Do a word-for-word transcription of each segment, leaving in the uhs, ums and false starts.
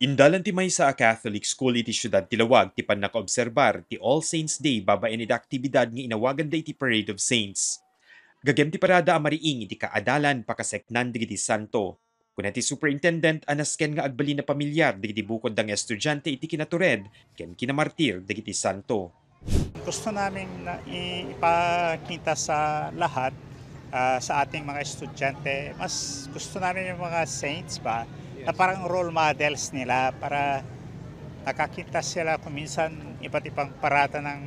Indalan ti maysa a Catholic school iti siudad ti Laoag ti pannakaobserbar ti All Saints Day babaen iti aktibidad nga inawaganda iti Parade of Saints. Gagem ti parada a mariing iti kaadalan pakaseknan dagiti santo. Kuna ti superintendent a nasken nga agbalin a pamilyar dagiti bukodda nga estudiante iti kinatured ken kinamartir dagiti santo. Gusto namin na i-, ipakita sa lahat, ah, sa ating mga estudyante, mas gusto namin yung mga saints ba, na parang role models nila para nakakita sila kung minsan iba't ibang parada ng,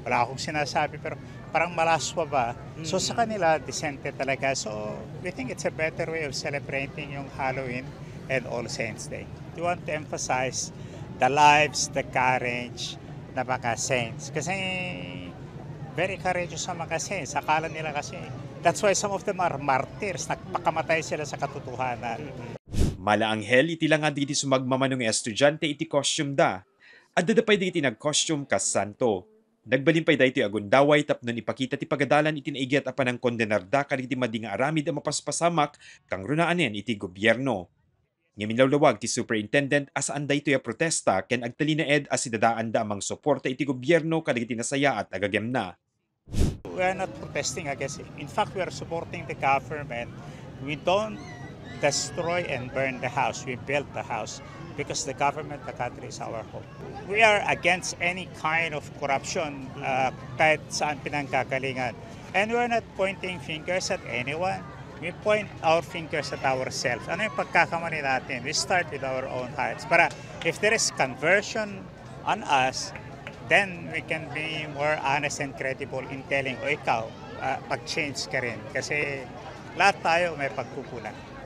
wala akong sinasabi, pero parang malaswa ba. So, sa kanila, disente talaga. So, we think it's a better way of celebrating yung Halloween and All Saints Day. We want to emphasize the lives, the courage, na mga saints. Kasi very courageous ang mga saints. Akala nila kasi, that's why some of them are martyrs. Nagpakamatay sila sa katotohanan. Mala anghel iti langad dagiti sumagmamano nga estudiante iti costume da. Adda da pay dagiti nag-costume kas santo. Nagbalin pay daytoy a gundaway tapno ipakita ti pagadalan iti naiget a panangkondenarda kadagiti madi nga aramid a mapaspasamak kangrunaanen iti gobierno. Ngem inlawlawag ti superintendent a saan daytoy a protesta ken agtalinaed a sidadaanda a mangsuporta iti gobierno kadagiti nasayaat a gagemna. We are not protesting against it. In fact, we are supporting the government. We don't destroy and burn the house. We build the house because the government, the country is our home. We are against any kind of corruption, uh, kahit saan pinanggagalingan. And we're not pointing fingers at anyone. We point our fingers at ourselves. Ano yung pagkakamali natin? We start with our own hearts. Para if there is conversion on us, then we can be more honest and credible in telling, "O ikaw, ah, pag-change ka rin." Kasi lahat tayo may pagkukulang.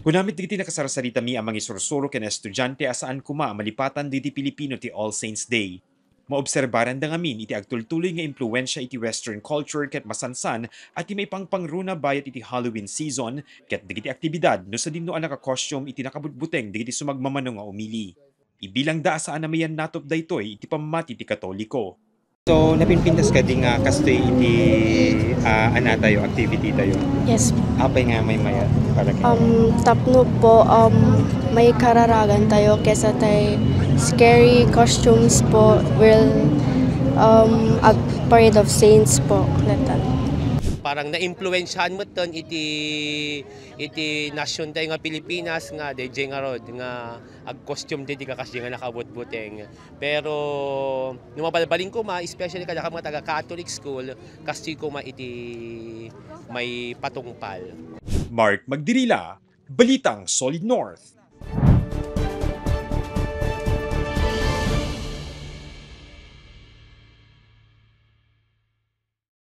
Kuna met dagiti nakasarsaritami a mangisursuro ken estudiante a saan koma a malipatan dagiti Pilipino ti All Saints Day. Maobserbaranda ngamin iti agtultuloy nga impluensia iti Western culture ket masansan a ti maipangpangruna bayat iti Halloween season ket dagiti aktibidad no sadinno a naka-costume iti nakabutbuteng dagiti sumagmamano nga umili. Ibilangda a saan a mayannatop daytoy iti pammati ti Katoliko. So, napinpintas kadi nga kastoy iti, ah, anatayo, activity tayo? Yes po. Apay nga maymayat para kay? Um, tapno po, um, may kararagan tayo kesa tay scary costumes po, will, um, ag-, Parade of Saints po, latan. Parang naimpluwensyahan metten iti, iti nasion tayo nga Pilipinas nga D J nga rod nga ag-costume ti, ti kakasdi nga nakabutbuteng. Pero no mabalbalin koma, especially kadakami nga taga-Catholic school, kastoy koma iti maipatungpal. Mark Magdirila, Balitang Solid North.